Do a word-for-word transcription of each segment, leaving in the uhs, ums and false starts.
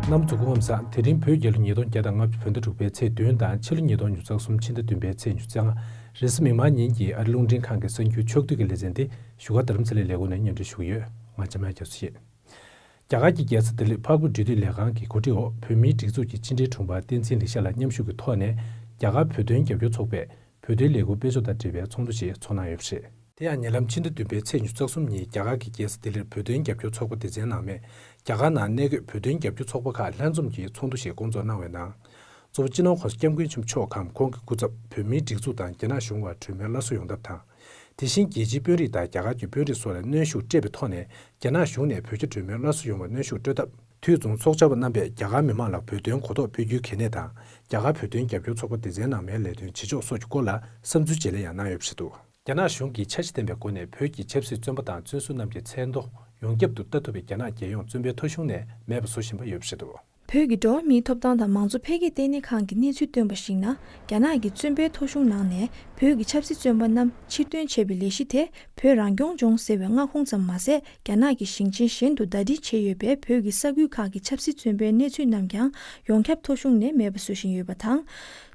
རྣམ་པ་ཚོ་སྐུ་ཁམས་བཟང་། དེ་རིང་བོད་རྒྱལ་ལོ་ཉིས་སྟོང་བརྒྱ་དང་ལྔ་བཅུ་བོད་ཟླ་དྲུག་པའི་ཚེས་བདུན་དང་ཕྱི་ལོ་ཉིས་སྟོང་ཉི་ཤུ་རྩ་གསུམ་ཕྱི་ཟླ་བདུན་པའི་ཚེས་ཉི་ཤུ་རྩ་ལྔ། རེས་གཟའ་མིག་དམར་ཉིན་གྱི་ཨ་རི་རླུང་འཕྲིན་ཁང་གི་གསར་འགྱུར་ཕྱོགས་བསྡུས་ཀྱི་ལེ་ཚན་འདི་བཞུགས་སྒར་རྡ་རམ་ས་ལའི་ལས་ཁུངས་ནས་སྙན་སྒྲོན་ཞུ་གི་ཡོད། ང་འཇམ་དབྱངས་རྒྱ་མཚོ་ཡིན། རྒྱ་གར་གྱི་རྒྱལ་ས་ལྡི་ལི་འཕགས་བོད་འབྲེལ་མཐུད་ལས་ཁང་གི་གོ་སྒྲིག་འོག་བོད་མིའི་སྒྲིག་འཛུགས་ཀྱི་ཕྱི་འབྲེལ་དྲུང་འཕར་བསྟན་འཛིན་ལེགས་བཤད་ལགས་མཉམ་ཞུགས་ཀྱི་ཐོག་ནས། རྒྱ་གར་བོད་དོན་རྒྱབ་སྐྱོར་ཚོགས་པས་བོད་དོན་ལས་འགུལ་སྤེལ་ཕྱོགས་དང་འབྲེལ་བའི་ཚོགས་འདུ་ཞིག་ཚོགས་གནང་ཡོད་པ་རེད། དེ་ཡང་ཉེ་ལམ་ཕྱི་ཟླ་བདུན་པའི་ཚེས་ཉི་ཤུ་རྩ་གསུམ་ཉིན་རྒྱ་གར་གྱི་རྒྱལ་ས་ལྡི་ལིར་བོད་དོན་རྒྱབ་སྐྱོར་ཚོགས་པ་སྡེ་ཚན་ནང་མས། རྒྱ་གར་ནང་གནས་འཁོད་བོད་དོན་རྒྱབ་སྐྱོར་ཚོགས་པ་ཁག་ལྷན་འཛོམས་ཀྱིས་ཚོགས་འདུ་ཞིག་བསྐོང་ཚོགས་གནང་བའི་ནང་། གཙོ་བོ་སྤྱི་ནོར་༸གོང་ས་༸སྐྱབས་མགོན་ཆེན་པོ་མཆོག་གམ་ཁོང་གི་སྐུ་ཚབ་བོད་མིའི་སྒྲིག་འཛུགས་དང་རྒྱ་ནག་གཞུང་བར་གྲོས་མོལ་སླར་གསོ་ཡོང་ཐབས་དང་། དེ་བཞིན་རྒྱལ་སྤྱིའི་དཔོན་རིགས་དང་རྒྱ་གར་གྱི་དཔོན་རིགས་སོགས་ལ་གནོན་ཤུགས་སྤྲད་པའི་ཐོག་ནས། རྒྱ་ནག་གཞུང་ནས་བོད་རྒྱ་གྲོས་མོལ་སླར་གསོ་ཡོང་བར་གནོན་ཤུགས་སྤྲོད་ཐབས། དུས་མཚུངས་ཚོགས་བཅར་བ་རྣམ་པས་རྒྱ་གར་མི་མང་ལ་བོད་དོན་གོ་རྟོགས་སྤེལ་རྒྱུའི་གལ་གནད་དང་། རྒྱ་གར་བོད་དོན་རྒྱབ་སྐྱོར་ཚོགས་པ་སྡེ་ཚན་ནང་མའི་ལས་དོན་བྱེད་ཕྱོགས་སོགས་ཀྱི་སྐོར་ལ་བསམ་ཚུལ་བརྗེ་ལེན་ཡང་གནང་ཡོད་པ་རེད་འདུག་རྒྱ་ནག་གཞུང་གིས་འཆར་གཞི་ལྡན་པའི་སྒོ་ནས་བོད་ཀྱི་ཆབ་སྲིད་བཙོན་པ་དང་བཙོན་ཟུར་རྣམས་ཀྱི་མཚན་ཐོ་ཡོངས་ཁྱབ་ཏུ་ལྟ་ཐུབ་པའི་རྒྱ་ནག་རྒྱལ་ཡོངས་བཙོན་པའི་ཐོ་གཞུང་ནས་མེད་པ་བཟོ་བཞིན་པ་ཡོད་པ་རེད་འདུག་བོད་ཀྱི་འགྲོ་བ་མིའི་ཐོབ་ཐང་དང་མང་གཙོ་འཕེལ་རྒྱས་ལྟེ་གནས་ཁང་གི་གནས་ཚུལ་བཏོན་པར་གཞིགས་ན། རྒྱ་ནག་གི་བཙོན་པའི་ཐོ་གཞུང་ནང་ནས་བོད་ཀྱི་ཆབ་སྲིད་བཙོན་པ་རྣམས་ཕྱིར་འདོན་བྱས་པའི་ལས་གཞི་དེ་བོད་རང་སྐྱོང་ལྗོངས་ཟེར་བའི་མངའ་ཁོངས་ཙམ་མ་ཟད། རྒྱ་ནག་གི་ཞིང་ཆེན་གཞན་དུ་ཟླ་སྒྲིལ་བྱས་ཡོད་པའི་བོད་ཀྱི་ས་ཁུལ་ཁག་གི་ཆབ་སྲིད་བཙོན་པའི་གནས་ཚུལ་རྣམས་ཀྱང་ཡོངས་ཁྱབ་ཐོ་གཞུང་ནས་མེད་པ་བཟོ་བཞིན་ཡོད་པ་དང་།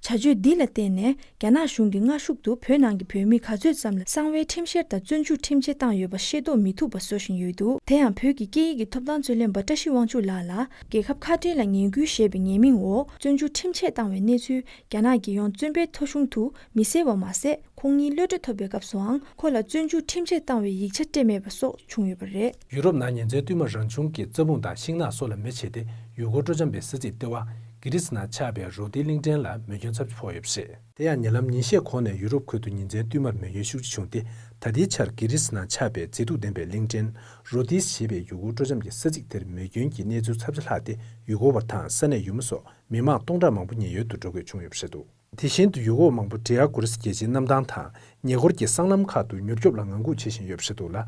བྱ་སྤྱོད་འདི་ལ་བརྟེན་ནས། རྒྱ་ནག་གཞུང་གིས་སྔ་གཞུག་ཏུ་བོད་ནང་གི་བོད་མི་ག་ཚོད་ཙམ་ལ་གསང་བའི་ཁྲིམས་བཤེར་དང་བཙོན་འཇུག་ཁྲིམས་ཆད་བཏང་ཡོད་པ་ཤེས་རྟོགས་མི་ཐུབ་པ་བཟོ་བཞིན་ཡོད་འདུག་དེ་ཡང་བོད་ཀྱི་སྐད་ཡིག་གི་ཐོབ་ཐང་རྩོད་ལེན་པ་བཀྲ་ཤིས་དབང་ཕྱུག་ལགས་ལ། རྒྱལ་ཁབ་ཁ་བྲལ་ལ་ངན་སྐུལ་ཞེས་པའི་ཉེས་མིང་འོག་བཙོན་འཇུག་ཁྲིམས་ཆད་བཏང་བའི་གནས་ཚུལ་རྒྱ་ནག་གི་ཡང་བཙོན་པའི་ཐོ་གཞུང་དུ་མི་གསལ་བ་མ་ཟད། ཁོང་གཉིས་གློད་གྲོལ་ཐོབ་པའི་སྐབས་སུའང་ཁོ་ལ་བཙོན་འཇུག་ཁྲིམས་ཆད་བཏང་བའི་ཡིག་ཆ་སྤྲད་མེད་པ་སོགས་བྱུང་ཡོད་པ་རེད། ཡུ་རོབ་ནང་ཉིན་མཚན་བསྟུད་མར་རང་བྱུང་གི་རྩྭ་ཕུང་དང་ཤིང་ནགས་སོགས་ལ་མེ་མཆེད་དེ། ཡུལ་སྐོར་སྤྲོ་འཆམ་པའི་ས་ཚིགས་ལྟེ་བ་གྷི་རི་སི་ནང་ཆགས་པའི་རོ་ཏིའི་གླིང་ཕྲན་ལ་མེ་སྐྱོན་ཚབས་ཆེ་ཕོག་ཡོད་པ་རེད། དེ་ཡང་ཉེ་ལམ་ཉིན་ཤས་གོང་ནས་ཡུ་རོབ་ཁུལ་དུ་ཉིན་མཚན་བསྟུད་མར་མེ་སྐྱོན་ཤུགས་ཆེ་བྱུང་སྟེ། ད་ལྟའི་ཆར་གྷི་རི་སི་ནང་ཆགས་པའི་མཛེས་སྡུག་ལྡན་པའི་གླིང་ཕྲན་རོ་ཏིས་ཞེས་པའི་ཡུལ་སྐོར་སྤྲོ་འཆམ་གྱི་ས་ཚིགས་དེར་མེ་སྐྱོན་གྱི་གནས་ཚུལ་ཚབས་ཆེ་ལྷག་སྟེ། ཡུལ་སྐོར་བ་དང་ས་གནས་ཡུལ་མི་སོགས་མི་མང་སྟོང་ཕྲག་མང་པོ་ཉེན་གཡོལ་དུ་འགྲོ་དགོས་བྱུང་ཡོད་པ་རེད་འདུག་དེ་བཞིན་དུ་ཡུལ་སྐོར་བ་མང་པོ་འབྲི་ཨ་གྷོ་རི་སི་རྒྱལ་སྤྱིའི་གནམ་ཐང་དང་ཉེ་འཁོར་གྱི་སྲང་ལམ་ཁག་ཏུ་མྱུར་སྐྱོབ་ལ་ངང་སྒུག་བྱེད་བཞིན་ཡོད་པ་རེད་འདུག་ལ།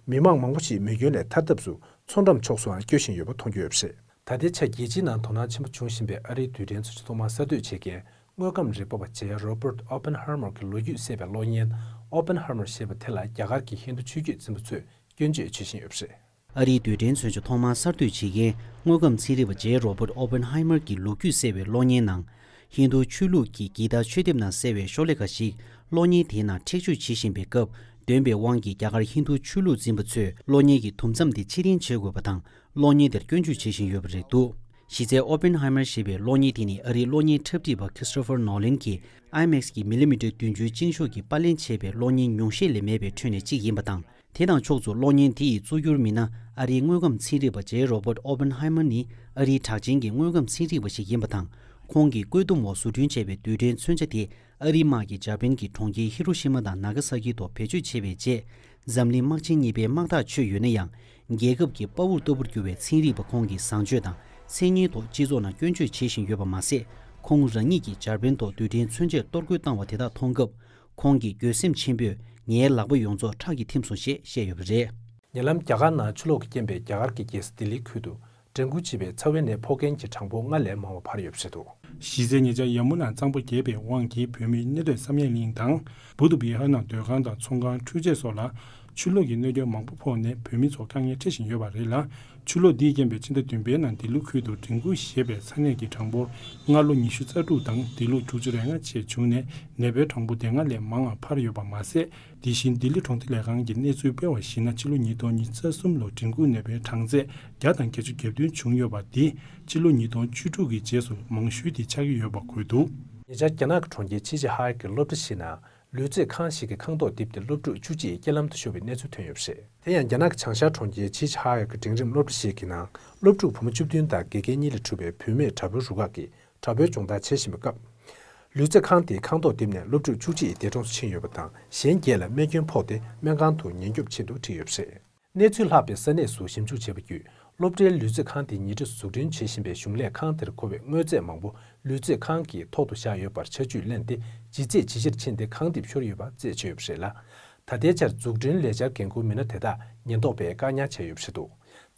མི་མང་མང་པོ་ཞིག་མེ་སྐྱོན་ལས་ཐར་ཐབས་སུ་མཚོ་འགྲམ་ཕྱོགས་སུའང་སྐྱོད་བཞིན་ཡོད་པ་མཐོང་རྒྱུ་ཡོད་པ་རེད། ད་ལྟའི་ཆར་རྒྱལ་སྤྱིའི་ནང་དོ་སྣང་ཆེན་པོ་བྱུང་བཞིན་པའི་ཨ་རིའི་རྡུལ་ཕྲན་མཚོན་ཆ་ཐོག་མར་གསར་གཏོད་བྱེད་མཁན་དངོས་ཁམས་རིག་པ་བ་ཇེ་རོ་བྷར་ཨོ་པན་ཧར་མར་གྱི་ལོ་རྒྱུས་གསལ་བའི་གློག་བརྙན། ཨོ་པན་ཧར་མར་ཞེས་པ་དེ་ལ་རྒྱ་གར་གྱི་ཧིན་རྡུ་ཆོས་བརྒྱུད་འཛིན་པ་ཚོས་སྐྱོན་བརྗོད་བྱེད་བཞིན་ཡོད་པ་རེད། ཨ་རིའི་རྡུལ་ཕྲན་མཚོན་ཆ་ཐོག་མར་གསར་གཏོད་བྱེད་མཁན་དངོས་ཁམས་ཚན་རིག་པ་ཇེ་རོ་བྷར་ཨོ་པན་ཧར་མར་གྱི་ལོ་རྒྱུས་གསལ་བའི་གློག་བརྙན་ནང་། ཧིན་རྡུ་ཆོས་ལུགས་ཀྱི་གི་ཏཱ་མཆོད་རྟེན་ནང་གསལ་བའི་ཤོ་ལོ་ཀ་ཞིག་གློག་བརྙན་དེའི་ནང་འཁྲིག་སྤྱོད་བྱེད་བཞིན་པའི་སྐབས། འདོན་པའི་དབང་གིས་རྒྱ་གར་ཧིན་རྡུ་ཆོས་ལུགས་འཛིན་པ་ཚོས་གློག་བརྙན་གྱི་དུམ་མཚམས་དེ་ཕྱིར་འཐེན་བྱེད་དགོས་པ་དང་། གློག་བརྙན་དེར་སྐྱོན་བརྗོད་བྱེད་བཞིན་ཡོད་པ་རེད་འདུག་གཞི་རྩའི་ཨོ་པན་ཧའི་མར་ཞེས་པའི་གློག་བརྙན་དེ་ནི་ཨ་རིའི་གློག་བརྙན་འཁྲབ་ཁྲིད་པ་Christopher Nolan་གྱིས་IMAX་གྱི་མི་ལི་མི་ཊར་བདུན་ཅུའི་བཅིངས་ཤོག་གིས་པར་ལེན་བྱས་པའི་གློག་བརྙན་ཉུང་ཤས་ལས་མེད་པའི་ཁྲོད་ནས་གཅིག་ཡིན་པ་དང་། དེ་དང་ཕྱོགས་མཚུངས་གློག་བརྙན་དེ་ཡི་གཙོ་གྱུར་མི་སྣ་ཨ་རིའི་དངོས་ཁམས་ཚན་རིག་པ་ཇེ་རོ་བྷར་ཨོ་པན་ཧའི་མར་ནི་ཨ་རིའི་གྲགས་ཅན་གྱི་དངོས་ཁམས་ཚན་རིག་པ་ཞིག་ཡིན་པ་དང་། ཁོང་གིས་བཀོད་འདོམས་འོག་བཟོ་སྐྲུན་བྱས་པའི་རྡུལ་ཕྲན་མཚོན་ཆ་དེ་ཨ་རིའི་དམག་གིས་འཇར་པན་གྱི་གྲོང་ཁྱེར་ཧི་རོ་ཤི་མ་དང་ན་ག་ས་ཀི་ཐོག་བེད་སྤྱོད་བྱས་པའི་རྗེས། འཛམ་གླིང་དམག་ཆེན་གཉིས་པའི་དམག་ཐག་ཆོད་ཡོད་ན་ཡང་། རྒྱལ་ཁབ་ཀྱི་དཔའ་བོར་ལྟ་བུར་གྱུར་བའི་ཚན་རིག་པ་ཁོང་གིས་བཟང་སྤྱོད་དང་མཚན་སྙན་ཐོག་སྤྱི་ཚོགས་ནང་སྐྱོན་བརྗོད་བྱེད་བཞིན་ཡོད་པ་མ་ཟད། ཁོང་རང་ཉིད་ཀྱིས་འཇར་པན་ཐོག་རྡུལ་ཕྲན་མཚོན་ཆས་གཏོར་རྒོལ་བཏང་བ་དེ་དག་མཐོང་སྐབས། ཁོང་གིས་འགྱོད་སེམས་ཆེན་པོས་ངའི་ལག་པ་ཡོངས་རྫོགས་ཁྲག་གིས་ཐིམ་སོང་ཞེས་བཤད་ཡོད་པ་རེད། ཉེ་ལམ་རྒྱ་གར་ནང་ཆུ་ལོག་གི་རྐྱེན་པས་རྒྱ་གར་གྱི་རྒྱལ་ས་ལྡི་ལི་ཁུལ་དུ་དྲན་སྐུལ་བྱེད་པའི་ཚ་བའི་ནད་ཕོག་མཁན་གྱི་གྲངས་འབོར་སྔར་ལས་མང་བ་འཕར་ཡོད་པ་རེད་འདུག་གཞི་རྩའི་ཉེ་ཆར་ཡ་མུ་ན་གཙང་པོ་རྒྱས་པའི་དབང་གིས་བོད་མིའི་གནས་སྡོད་བསམ་ཡས་གླིང་དང་། བུ་དྷ་བི་ཧར་ནང་སྡོད་ཁང་དང་ཚོང་ཁང་འཕྲུལ་ཆས་སོགས་ལ་ཆུ་ལོག་གི་གནོད་སྐྱོན་མང་པོ་ཕོག་ནས་བོད་མི་ཚོ་དཀའ་ངལ་འཕྲད་བཞིན་ཡོད་པ་རེད་ལ། ཆུ་ལོག་འདིའི་རྐྱེན་པས་ཕྱི་ཟླ་བདུན་པའི་ནང་ལྡི་ལི་ཁུལ་དུ་དྲན་སྐུལ་བྱེད་པའི་ས་གནས་ཀྱི་གྲངས་འབོར་སྔར་ལོ་ཉི་ཤུ་རྩ་དྲུག་དང་ལྡི་ལོ་དྲུག་ཅུ་རེ་ལྔ་བཅས་བྱུང་ནས། ནད་པའི་གྲངས་འབོར་དེ་སྔར་ལས་མང་བ་འཕར་ཡོད་པ་མ་ཟད། དེ་བཞིན་ལྡི་ལི་གྲོང་སྡེ་ལས་ཁང་གིས་གནས་ཚུལ་སྤེལ་བར་གཞིགས་ན། ཕྱི་ལོ་ཉིས་སྟོང་ཉི་ཤུ་རྩ་གསུམ་ལོར་དྲན་སྐུལ་ནད་པའི་གྲངས་ཚད་བརྒྱ་དང་བརྒྱད་ཅུ་གྱ་བདུན་བྱུང་ཡོད་པ་དེ་ཕྱི་ལོ་ཉིས་སྟོང་བཅུ་དྲུག་གི་རྗེས་སུ་མང་ཤོས་དེ་ཆགས་ཀྱི་ཡོད་པ་འཁོད་འདུག་ཉེ་ཆར་རྒྱ་ནག་གི་གྲོང་ཁྱེར་ཆི་ཅི་ཧ་ཧའེ་གི་སློབ་གྲྭ་ཞིག་ནང་ལུས་རྩལ་ཁང་ཞིག་གི་ཁང་ཐོག་རྡིབ་སྟེ་སློབ་ཕྲུག་བཅུ་གཅིག་རྐྱེན་ལམ་དུ་ཤོར་བའི་གནས་ཚུལ་ཐོན་ཡོད་པ་རེད། དེ་ཡང་རྒྱ་ནག་གི་བྱང་ཤར་གྲོང་ཁྱེར་ཆི་ཅི་ཧ་ཧའེ་གི་འབྲིང་རིམ་སློབ་གྲྭ་ཞིག་གི་ནང་སློབ་ཕྲུག་བུ་མོ་བཅུ་བདུན་དང་དགེ་རྒན་གཉིས་ལས་གྲུབ་པའི་བུད་མེད་དྲག་པོའི་རུ་ཁག་གིས། དྲག་པོའི་སྦྱོང་བརྡར་བྱེད་བཞིན་པའི་སྐབས། ལུས་རྩལ་ཁང་དེའི་ཁང་ཐོག་རྡིབ་ནས་སློབ་ཕྲུག་བཅུ་གཅིག་འདས་གྲོངས་སུ་ཕྱིན་ཡོད་པ་དང་། གཞན་བརྒྱད་ལ་རྨས་སྐྱོན་ཕོག་སྟེ་སྨན་ཁང་དུ་ཉེན་སྐྱོབ་ཆེད་དུ་ཁྲིད་ཡོད་པ་རེད། གནས་ཚུལ་ལྷག་པའི་ས་གནས་སུ་ཞིབ་འཇུག་བྱས་པ་བརྒྱུད། སློབ་གྲྭའི་ལུས་རྩལ་ཁང་དེ་ཉིན་རེ་འཛུགས་སྐྲུན་བྱེད་བཞིན་པའི་གཞུང་ལས་ཁང་དེར་མཁོ་བའི་དངོས་རྫས་མང་པོ་ལུས་རྩལ་ཁང་གི་ཐོག་ཏུ་བཞག་ཡོད་པར་ཆ་རྒྱུས་ལེན་ཏེ། ཇེ་རྩེ་ཇེ་ཆེར་ཕྱིན་ཏེ་ཁང་རྡིབ་ཤོར་ཡོད་པ་རྩད་ཆོད་ཡོད་པ་རེད་ལ། ད་ལྟའི་ཆར་འཛུགས་སྐྲུན་ལས་འཆར་འགན་འཁུར་མི་སྣ་དེ་དག་ཉེན་རྟོག་པས་བཀག་ཉར་བྱས་ཡོད་པ་རེད་འདུག་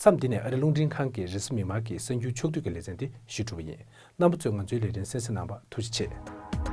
མཚམས་འདི་ནས་ཨ་རི་རླུང་འཕྲིན་ཁང་གི་རེས་གཟའ་མིག་དམར་གྱི་གསར་འགྱུར་ཕྱོགས་བསྡུས་ཀྱི་ལེ་ཚན་འདི་ཞུ་གྲུབ་པ་ཡིན། རྣམ་པ་ཚོས་ང་ཚོའི་ལས་རིམ་གསན་གཟིགས་གནང་བར་ཐུགས་རྗེ་ཆེ།